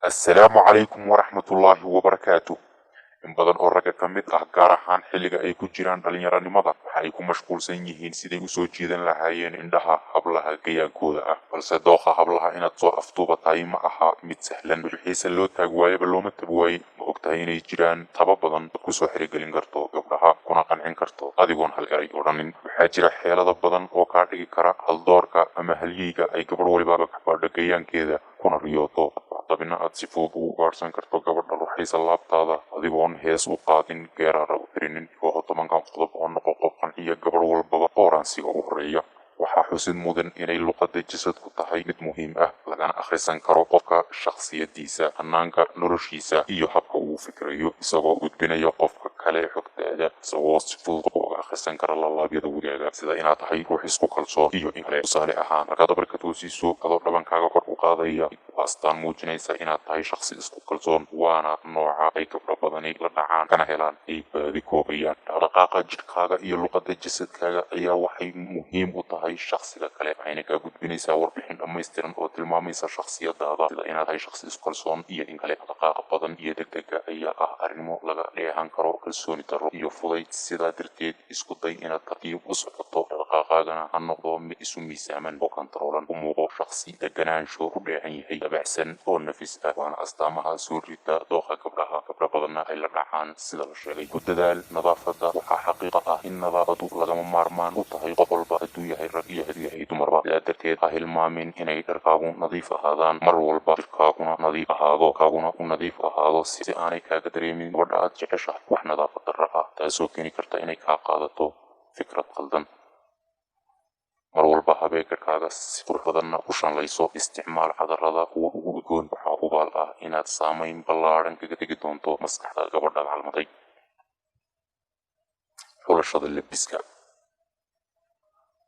Assalaamu calaykum waraxmatullaahi wabarakaatu. In badan oo ragga ka mid ah, gaar ahaan xilliga ay ku jiraan dhallinyaranimada, waxa ay ku mashquulsan yihiin siday u soo jiidan lahaayeen indhaha hablaha gayaankooda ah. Balse dookha hablaha inaad soo afduubatahay ma aha mid sahlan. Wixiise loo taag waayaba looma tab waaye. Ma ogtahay inay jiraan taba badan ood kusoo xirigelin karto gabdhaha kuna qancin karto adigoon hal eray odhanin? Waxaa jira xeelado badan oo kaa dhigi kara haldoorka ama halyeyga ay gabadh waliba kabaadho gayaankeeda kuna riyooto. Dabina aad si fudud ugu gaadhsan karto gabadha ruxaysa laabtaada adigoon hees u qaadin, geeraara u tirinin. Kooxo 10-kan qodob oo noqo qof qanciya gabadh walbaba qooraansiga u horeeya. Waxaa xusid mudan inay luqadda jasadku tahay mid muhiim ah, lagana akhrisan karo qofka shakhsiyadiisa, hanaanka noloshiisa iyo habka uu fikrayo, isagoo gudbinaya qofka kale xogtaada, isagoo si fudud uga akhrisan kara lallaabyada wigaaga, sida inaad tahay ruux isku kalsoon iyo in kale. Tusaale ahaan, markaad dhabarka toosiso adoo dhabankaaga kor u qaadaya, waa astaan muujinaysa inaad tahay shakhsi isku kalsoon, waana nooca ay gabdho badani la dhacaan kana helaan ay baadi koobayaan. Dhaqdhaqaaqa jidhkaaga iyo luqadda jasadkaaga ayaa waxay muhiim u tahay shakhsiga kale, waxayna kaa gudbinaysaa warbixin dhammaystiran oo tilmaamaysa shakhsiyadaada, sida inaad tahay shakhsi isku kalsoon iyo in kale. Dhaqaaqa badan iyo degdega ayaa ah arrimo laga dheehan karo kalsooni darro iyo fudayd. Sidaa darteed, isku day inaad tartiib u socoto, dhaqaaqaagana ha noqdo mid isu miisaaman oo kantaroolan. U muuqo shakhsi deganaansho ku dheehan yahay, dabacsan oo nafis ah, waana astaamaha soo rita dooqa gabdhaha, gabdho badanna ay la dhacaan sida la sheegay. Ku dadaal nadaafadda. Waxaa xaqiiqa ah in nadaafadu lagama maarmaan u tahay qof walba, hadduu yahay rag iyo hadduu yahay dumarba. Sidaa darteed, ha hilmaamin inay dharkaagu nadiif ahaadaan mar walba, jirkaaguna nadiif ahaado, kaaguna u nadiif ahaado, si aanay kaaga dareemin gabadha aad jeceshahay wax nadaafad darro ah, taasoo keeni karta inay kaa qaadato fikrad qaldan. Mar walba habee garhkaaga si qurux badanna u shanlayso. Isticmaal cadarada kuwa ugu udgoon. Waxaa hubaal ah inaad saamayn ballaadhan kaga tegi doonto maskaxda gabadhaad calmatay. Xulashada lebiska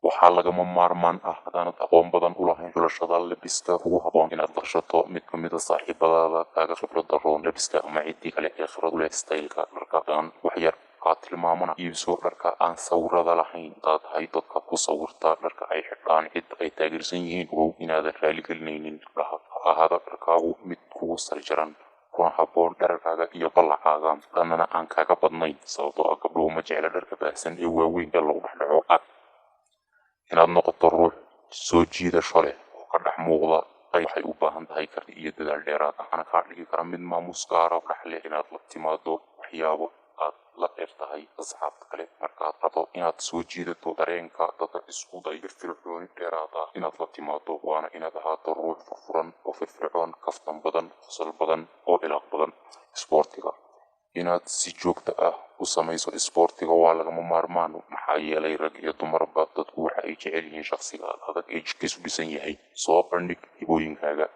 waxaa lagama maarmaan ah, haddaanad aqoon badan u lahayn xulashada lebiska kugu habboon, inaad tashato mid ka mid a saaxiibadaada kaaga khibrad daroon lebiska ama ciddii kale ee khibrad u leh style-ka dharka. Haddaan wax yar kaa tilmaamana, iibso dharka aan sawirada lahayn. Hadaad tahay dadka ku sawirta dharka ay xidhaan cid ay taageersan yihiin, ogow inaadan raali gelinaynin gabdhaha. Ha ahaado dharkaagu mid kugu sarjaran, kuna habboon dhererkaaga iyo ballacaaga, dhannana aan kaaga badnayn, sababtoo ah gabdhuhu ma jecla dharka baahsan ee waaweyn ee lagu dhex dhaco. Ad inaad noqoto ruux soo jiidasho leh oo ka dhex muuqda waxay u baahan tahay karti iyo dadaal dheeraad ah, waxaana kaa dhigi kara mid maamuus gaara dhex leh inaad la timaado waxyaabo aad la dheer tahay asxaabta kale. Markaad rabto inaad soo jiidato dareenka dadka, isku day firfircooni dheeraad ah inaad la timaado, waana inaad ahaato ruux furfuran oo firfircoon, kaftan badan, qosol badan oo ilaaq badan. Isboortiga inaad si joogto ah u samayso isboortiga waa lagama maarmaan, maxaa yeelay rag iyo dumarba dadku waxa ay jecel yihiin shakhsiga adag ee jidhkiisu dhisan yahay. Soo bandhig hibooyinkaaga.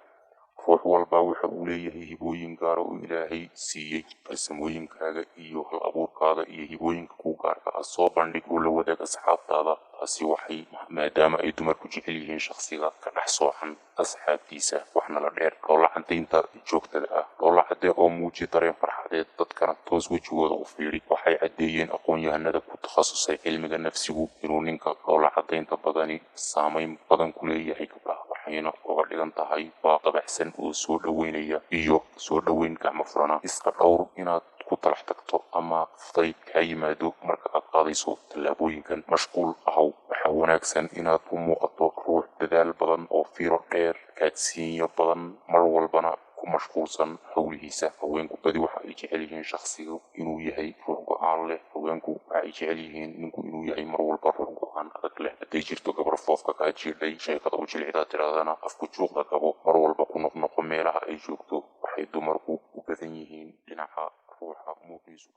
Ruux walba waxa uu leeyahay hibooyin gaara oo Ilaahay siiyey. Farsamooyinkaaga iyo hal abuurkaaga iyo hibooyinka kuu gaarka ah soo bandhig oo la wadaag asxaabtaada. Taasi waxay maadaama ay dumarku jecel yihiin shakhsiga ka dhex soocan asxaabtiisa waxna la dheer. Dhoolla caddaynta joogtada ah. Dhoolla caddee oo muuji dareen farxadeed, dadkana toos wejigooda u fiiri. Waxay caddeeyeen aqoon-yahanada ku takhasusay cilmiga nafsigu inuu ninka dhoolla caddaynta badani saamayn badan ku leeyahay gabdhaha, waxayna uga dhigan tahay baaq dabacsan oo soo dhoweynaya iyo soo dhoweyn gacmo furana. Iska dhowr inaad ku talax tagto ama fudayd kaa yimaado marka aad qaadayso tallaabooyinkan. Mashquul ahow. Waxaa wanaagsan inaad u muuqato ruux dadaal badan oo fiiro dheer, kaadsiinyo badan, mar walbana ku mashquulsan howlihiisa. Haweenku badi waxa ay jecel yihiin shakhsigu inuu yahay ruux go'aan leh. Haweenku waxa ay jecel yihiin ninku inuu yahay mar walba ruux go'aan adag leh. Hadday jirto gabar foofka kaa jiidhay, sheekada u jilcidaa tirahdana afku juuqda gabo. Mar walba ku noqnoqo meelaha ay joogto. Waxay dumarku u badan yihiin dhinaca ruuxa muuqiisu.